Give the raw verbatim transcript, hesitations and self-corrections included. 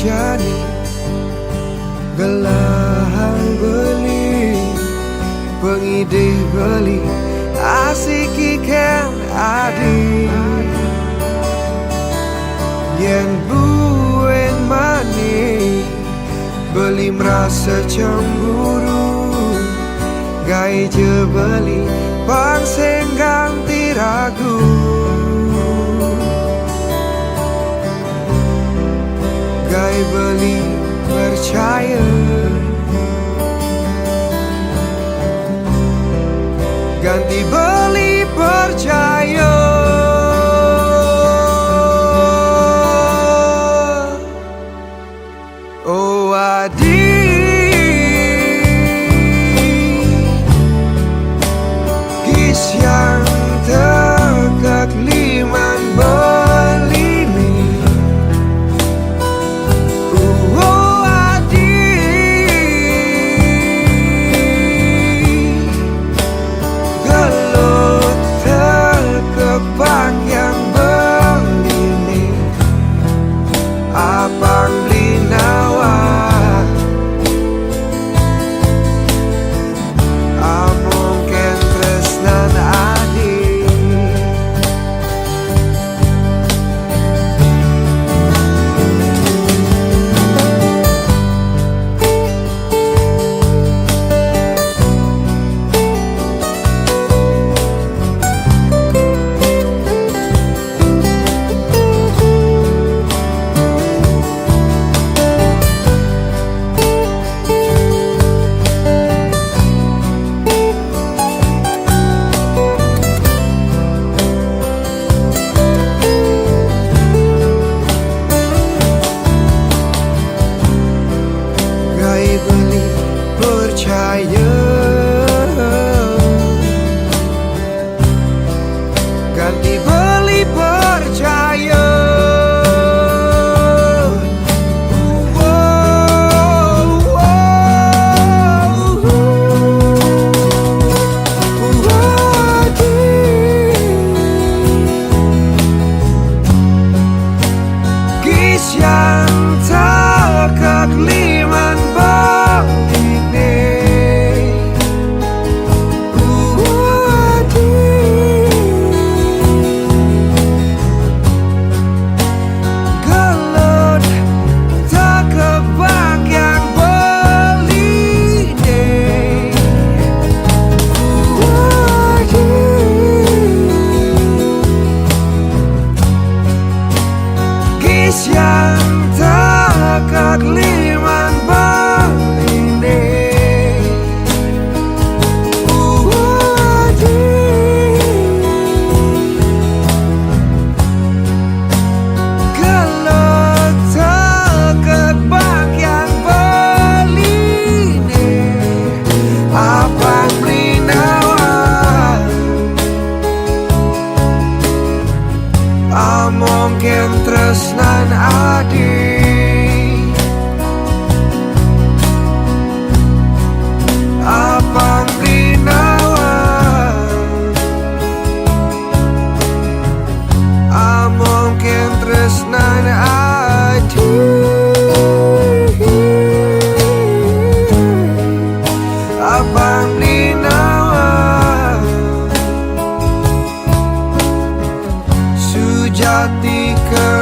jani, gelahang beli, pengidih beli, asiki ken adi. Yen buen mani, beli merasa cemburu, gai je beli pang sing ganti ragu. Gai beli percaya, ganti beli percaya. Oh adi, gis yang tekak liman beli ni. Oh adi, gelut tekak bang yang beli ni. Apang beli nawa, among ken tresnan adi. Gai beli percaya, ganti beli percaya. Gis yang tekak liman beli ni. Gelut tekak bang yang beli ni. Gis yang tekak liman beli ni. Gelut tekak bang yang beli ni. Apang beli nawa, among ken tresnan adi. Apang beli nawa, among ken tresnan adi. Apang beli nawa, sujati ke